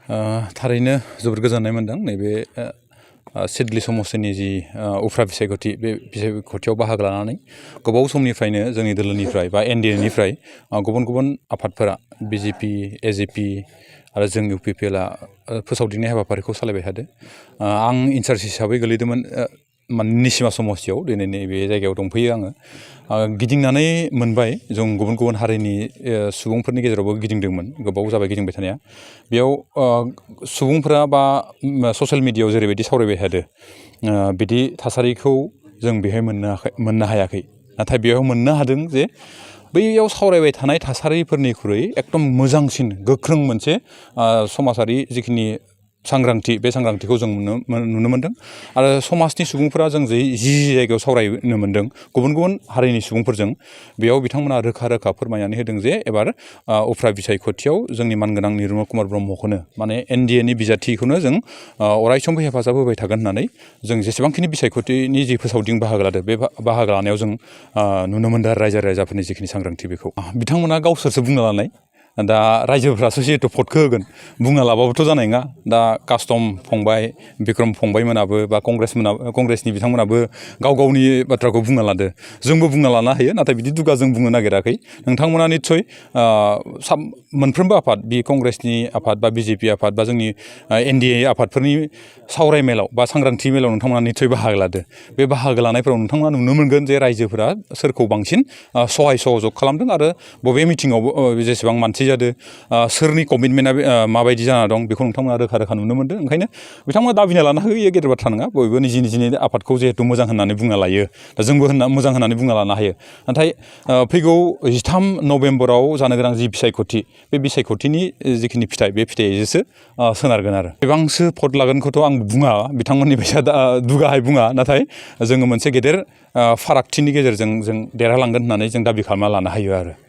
थारैनो जोबोद गोजोननाय मोनदों नैबे सिडली समस्टिनि जि उफ्रा बिसायख'थि बे बिसायख'थियाव बाहागो लानानै गोबाव समनिफ्रायनो जोंनि दोलोनिफ्राय बा एनडिएनिफ्राय गुबुन गुबुन आफादफोरा बिजेपि एजेपि आरो जों इउपिपिएलआ फोसावदिंनाय हाबाफारिखौ सालायबाय थादों। आं इनचार्ज हिसाबै गोलैदोंमोन निसिमा समस्टियाव दिनै नैबे जायगायाव दंफैयो आङो। गिदिंनानै मोनबाय जों गुबुन गुबुन हारिनि सुबुंफोरनि गेजेरावबो गिदिंदोंमोन, गोबाव जाबाय गिदिंबाय थानाया। बेयाव सुबुंफोरा बा ससियेल मिडियायाव जेरैबायदि सावरायबाय थादों बिदि थासारिखौ जों बेहाय मोननो हायाखै। नाथाय बेयाव मोननो हादों जे बैयाव सावरायबाय थानाय थासारिफोरनिख्रुइ एकदम मोजांसिन गोख्रों मोनसे समाजारि जिखिनि सांग्रांथि बे सांग्रांथिखौ जों नुनो मोनदों। आरो समाजनि सुबुंफोरा जों जि जायगायाव सावरायनो मोनदों गुबुन गुबुन हारिनि सुबुंफोरजों, बेयाव बिथांमोना रोखा रोखा फोरमायनानै होदों जे एबार उफ्रा बिसायख'थियाव जोंनि मानगोनां निर्मल कुमार ब्रह्मखौनो माने एनडिएनि बिजाथिखौनो जों अरायसमबो हेफाजाब होबाय थागोन होननानै जों जेसेबांखिनि बिसायख'थिनि जि फोसावदिं बाहागो लादों बे बाहागो लानायाव जों नुनो मोनदों आरो रायजो राजाफोरनि जिखिनि सांग्रांथि बेखौ बिथांमोना गावसोरसो बुंना लानाय। दा रायजोफ्रासो जिहेतु भटखौ होगोन, बुंना लाबाबोथ' जानाय नङा। दा कास्टम फंबाय बिक्रम फंबायमोनाबो बा कंग्रेसनि बिथांमोनाबो गाव गावनि बाथ्राखौ बुंना लादो, जोंबो बुंना लानो हायो। नाथाय बिदि दुगा जों बुंनो नागिराखै। नोंथांमोना निस्सय मोनफ्रोमबो आफाद, बे कंग्रेसनि आफाद बा बिजेपि आफाद बा जोंनि एनडिए आफादफोरनि सावरायमेलाव बा सांग्रांथि मेलाव नोंथांमोना निस्सय बाहागो लादो। बे बाहागो लानायफोराव नोंथांमोना नुनो मोनगोन जे रायजोफोरा सोरखौ बांसिन सहाय सहयोग खालामदों आरो बबे मिटिङाव जेसेबां मानसि जादों, सोरनि कमिटमेन्टआ माबायदि जाना दं बेखौ नोंथांमोना रोखा रोखा नुनो मोनदों। ओंखायनो बिथांमोना दाबिना लानो हायो, इयो गेदेर बाथ्रा नङा। बयबो निजिनि आफादखौ जिहेतु मोजां होननानै बुंना लायो, दा जोंबो मोजां होननानै बुंना लानो हायो। नाथाय फैगौ 13 नभेम्बराव जानो गोनां जि बिसायख'थि, बे बिसायख'थिनि जिखिनि फिथाइ, बे फिथाइजोंसो सोनारगोन आरो। बेसेबांसो भट लागोनखौथ' आं बुङा, बिथांमोननि बायसा दुगाहाय बुङा। नाथाय जोङो मोनसे गेदेर फारागथिनि गेजेरजों जों देरहालांगोन होननानै जों दाबि खालामना लानो हायो आरो।